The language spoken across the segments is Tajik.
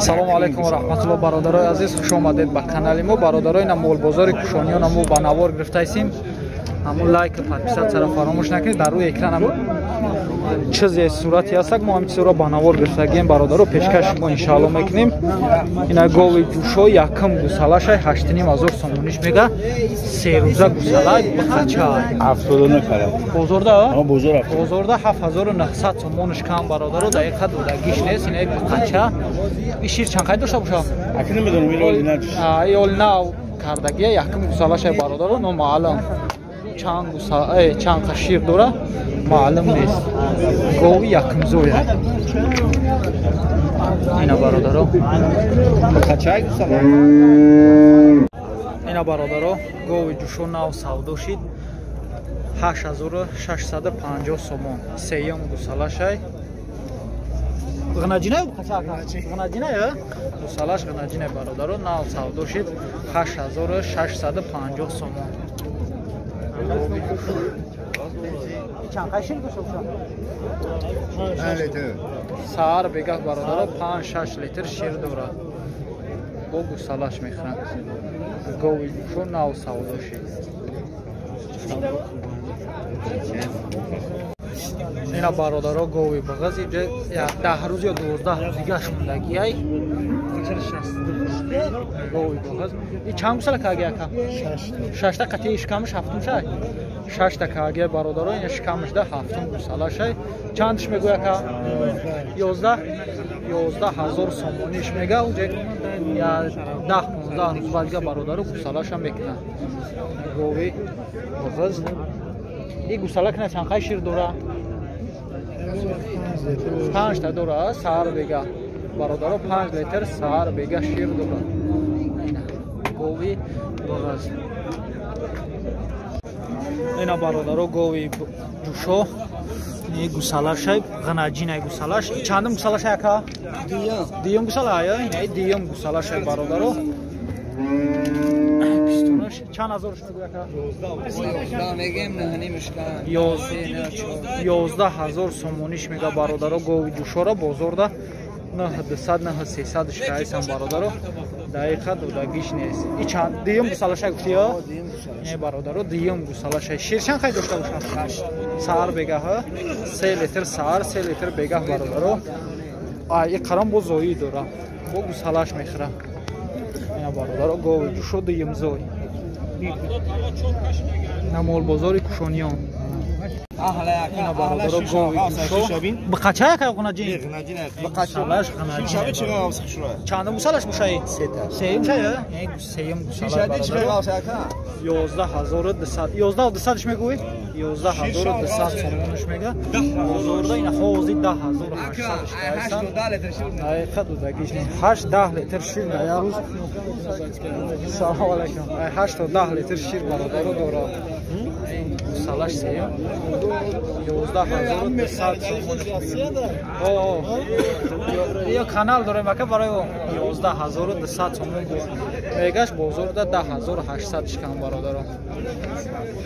Салому алайкум ва раҳматуллоҳ, бародарои азиз, хуш омадед ба канали мо. Бародарои на молбозори Кушониён мо ба навор гирифтаистем. Ҳамун лайк ва подписатсияро фаромӯш накунед. Дар рӯи экран ҳам чизе сурати ҳастак, мо ҳамин чизро ба навор гирифтагием, бародаро, пешкаш шумо иншаалло мекунем. Ина гови ҷӯшо якум гусалашай 8,5 ҳазор сомониш мега, се рӯза гусала бақача. Бозорда бозорда 7900 сомониш кам, бародаро, дақиқа додагиш нест. Ина бақача и шир чанд қай дошта боша? Ил нав кардагия, якум гусалашай, бародаро, номаълум чанд гуса чанд қа шир дора, маълум нест. Гови якумзоя ина, бародаро. Ина, бародаро, гови ҷӯшо нав савдо шид, 8650 сомон, сеюм гусалашай. Ғнаҷинай, ғнаҷинай, гусалаш ғнаҷинай, бародаро, нав савдо шид, 8650 сомон. Чанд қай шир дошта бошад? Саҳар бегаҳ, бародаро, 5-6 литр шир дорад. Бо гусалаш мехӯранд. Гови ҷӯшо нав савдо шид. Ина, бародаро, гови бағаз 10 рӯз ё 12 рӯз дигаш мондагиай. Гови бағаз и чанд гусала каги, ака? Шашта. Қатъи шикамаш ҳафтум шай, шашта каги, бародаро. Ина шикамашда ҳафтум гусала шай. Чандш мегӯй, ака? 11, 11 ҳазор сомониш мега. Уҷа 10-15 рӯз баъд дига, бародаро, гусалаша мекунад. Гови бағаз и гусала кина чанд қай шир дора? Панҷта дора саҳар бега, бародаро, 5 литр саҳар бега шир дора гови бағаз. Ина, бародаро, гови ҷӯшо и гусалашай, ғанаҷинай гусалаш. Чандум гусалашай, ака? Дуюм гусала. Ина дуюм гусалашай, бародаро. Пистонаш чанд ҳазорш мегӯй, ака? 11 ҳазор сомониш мега, бародаро, гови ҷӯшора. Бозорда 9200, 9300 шкайсан, бародаро, дақиқа додагиш нест. И чанд, дуюм гусалаша гуфтиё? Не, бародаро, дуюм гусалаша. Шир чанд қай дошта бошад? Саҳар бегаҳ 3 литр, саҳар 3 литр, бегаҳ, бародаро. И қарам бо зоӣ дора, бо гусалаш мехӯра. Ина, бародаро, гови ҷӯшо дуюм зой намолбозори Кушониён. Ина, бародаро, гови ҷӯшо бақача яка ғунаҷин, гусалаш ғунаҷин. Чандум гусалаш бошаи? Сеюм шая, сеюм гусалаш. 11 200, 11 200-ш мегӯй, 11 200 сомонаш мега. Бозорда ина ҳози 10 800-ш кайсан, дақиқа додагиш не. 8-10 литр шир дар як рӯз. Салому алайкум. 8 то 10 литр шир, бародаро, дора гусалаш сеюм, 11 200 сомон. Ё канал дорем, ака, барои 11 200 сомон мегаш, бозорда 10 800 шикан, бародаро.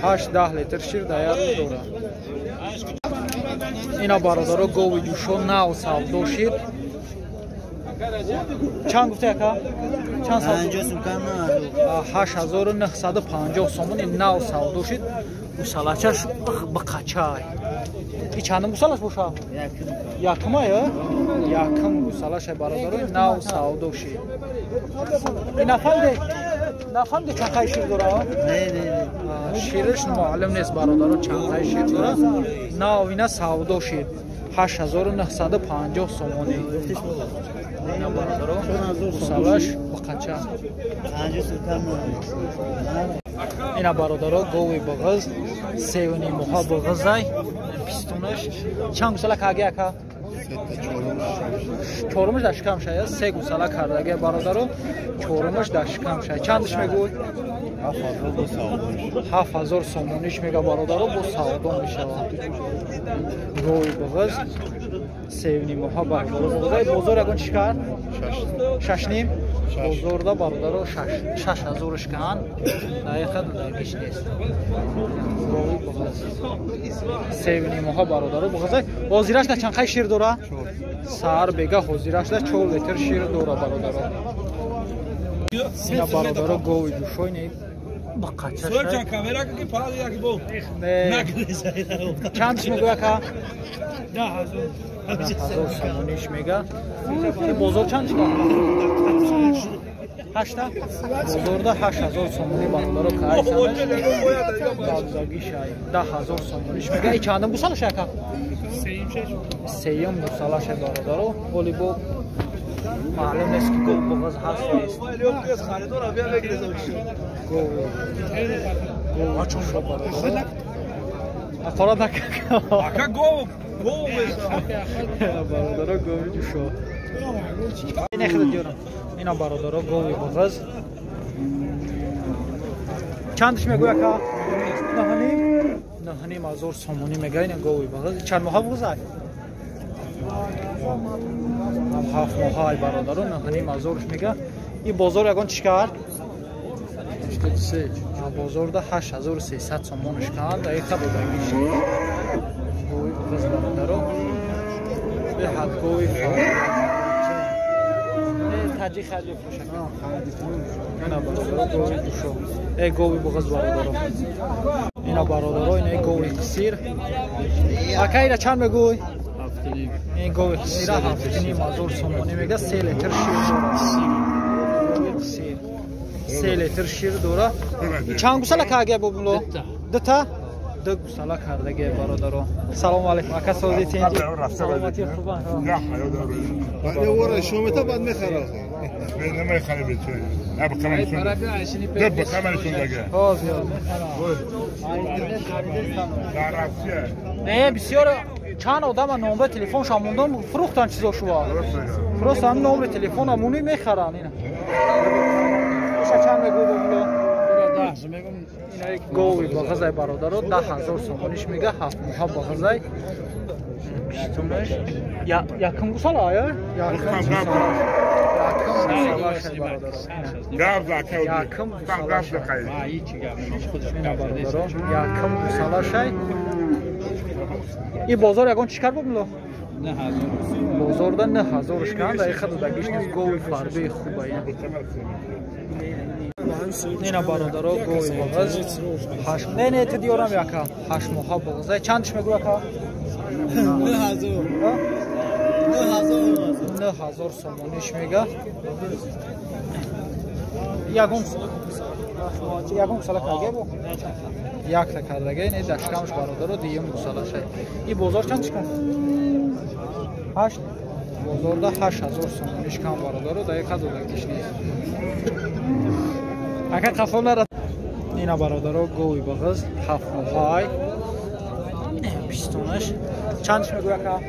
8-10 литр шир дар як рӯз дора. Ина, бародаро, гови ҷӯшо нав савдо шид. Чанд гуфта, ака? Чанд? 8950 сомон нав савдо шид. Гусалачаш бақачай. И чандум гусалаш боша? Якумай, якум гусалаша, бародаро, нав савдо шид. И нафамде, нафамде чанд шир дора? Шириш маълум нест, бародаро, чанд шир дора. Нав ина савдо шид, 8950 сомонӣ. Ина, бародаро, гусалаш бақача. Ина, бародаро, гови бағыз, 3,5 моҳа бағызай. Пистонаш чанд гусала каги, ака? Чорумаш дар шикам шая. Се гусала кардаги, бародаро, чорумаш дар шикам шая. Чандш мегӯй? 7000 сомониш мега, бародаро, бо савдо мешавад. Гови бағыз, 3,5 моҳа, бародаро. Бозор ягон чӣ кард? Шашним. Бозорда, бародаро, 6000 шкан, дақиқа додагиш нест. Гови буғаз. 3.5 моҳа бародаро буғазай. Ҳозирашда чанд қай шир дора? Саҳар бега ҳозирашда 4 литр шир дора бародаро. Ина бародаро гови ҷӯшой не бақача. Чанд мегӯя ака? 10,000 сомониш мега. Бозор чанд шуд? 8 бозорда 8,000 сомонӣ бародаро кайсанаш. Давзагишай 10,000 сомониш мега. И чандум гусалаш ака? Сеюм гусалаш бародаро. Оли бо маълум нест ки гов буғаз ҳаст нест. Гов ҷӯшо бародаро. Ақора накака. Ака гов гов бародаро гови ҷӯшо. Нехда диёрам. Ина бародаро гови буғаз. Чандш мегӯя ака? 9,5 ҳазор сомонӣ мега ина гови буғаз. Чанд моҳа буғазай? 7 моҳа ай бародаро 9,5 ҳазорш мега. И бозор ягон чӣ кард? 83. Бозорда 8300 сомонш кард. Дақиқа додагиш. Гови буғаз бародаро. Беҳад гови таҷи хариди фурӯшак. Ина бародаро гови ҷӯшо. Э гови буғаз бародаро. Ина бародаро ина гови қисир. Ака ина чанд мегӯй? Ин гови қисира 7,5 ҳазор сомонӣ мега. 3 литр шир дора. Гови қисир 3 литр шир дора. Чанд гусала кардаге бобуло? Дута? Ду гусала кардаге бародаро. Салому алейкум ака, созӣ тинҷи? Саломатӣ хубан? Не, бисёр чанд одама номбаи телефоншон мондам, фурӯхтан чизо шува. Просто ҳамин номри телефона муни мехаранд ина. Иша чанд мегӯй бобуло? Ина гови бағазай бародаро 10,000 сомониш мега. 7 моҳа бағазай. Бистумаш. Якум гусала ая? Якум гусала. Якум гусала бародаро. Якум гусала. Ина бародаро якум гусала шай. И бозор ягон чӣ кард бобуло? Бозорда 9,000 кард. Дақиқа додагиш нест. Гови фарбии хуба ина. Ина бародаро гови бағаз. Не, не, ту диёрам яка. 8 моҳа бағазай. Чандш мегӯй ака? 9,000. 9,000 сомониш мега. Ягон гусала кардаге бо? Якта кардаге, не дашкамш бародаро дуюм гусала шай. И бозор чанд чикан? 8. Бозорда 8,000 сомониш кам бародаро, дақиқа додагиш нест. Ака қафо нара. Ина бародаро гови бағаз 7 моҳай. Бистонаш. Чандш мегӯй ака?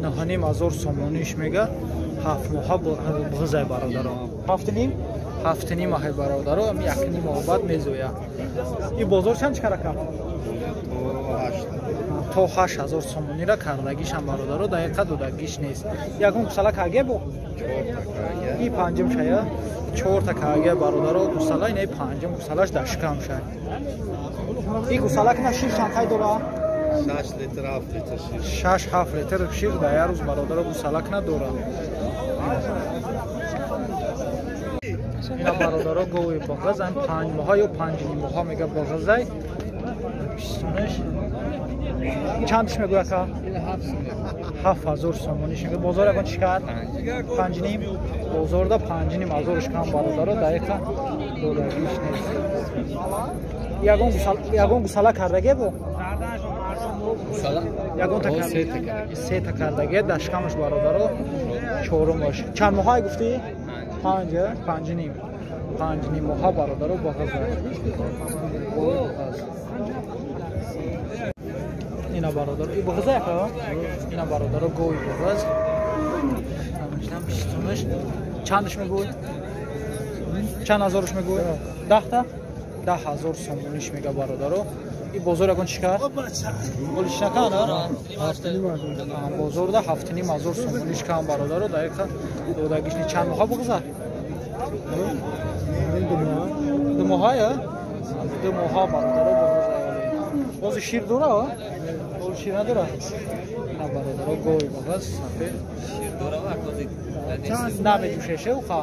9,5 ҳазор сомониш мега. 7 моҳа бағазай бародаро. 7,5? 7,5 моҳай бародаро, ами 1,5 моҳ баъд мезоя. И бозор чанд чикар ака? То 8,000 сомонира кардагишам бародаро, дақиқа додагиш нест. Ягон гусала карге бо? И панҷум шая? 4та карге бародаро гусала, ина панҷум гусалаш дашкам шай. И гусала кина шир чанд қай дора? 6 литр, 7 литр шир. 6-7 литр шир дар як рӯз бародаро гусала кина дора. Ина бародаро гови бағаз, ам 5 моҳа ё 5.5 моҳа мега бағазай. Пистонаш. Чандш мегӯй ака? 7,000 сомониш мега. Бозор ягон чӣ кард? 5.5. Бозорда 5.5 ҳазорш кам бародаро, дақиқа додагиш нест. Ягон гусала кардаге бо? Ягон та сета кардаге, дашкамаш бародаро чорумаш. Чанд моҳай гуфтӣ? 5, 5.5. 5.5 моҳа бародаро бағазай. Ина бародаро, и бағазай ака? Ина бародаро гови бағаз. Бистумаш. Чандш мегӯй? Чанд ҳазорш мегӯй? 10та? 10,000 сомониш мега бародаро. И бозор ягон чӣ кард? Олиш накард? Бозорда 7,5 ҳазор сомониш кам бародаро, дақиқа додагиш не. Чанд моҳа буғза? 2 моҳа, я? 2 моҳа бародаро. Бози шир дора, а? Бози шир надора? Ина бародаро гови бағаз сафед. Шир дора ва кози. Намеҷӯшеше уқа?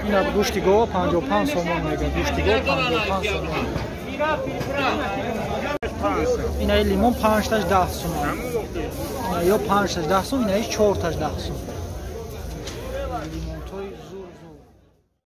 Ина гӯшти гова 55 сомон мега. Гӯшти гов 55 сомон. Ина лимон 5 таш 10 сомон. Ина ё 5 таш 10 сом, ина 4 таш 10 сом.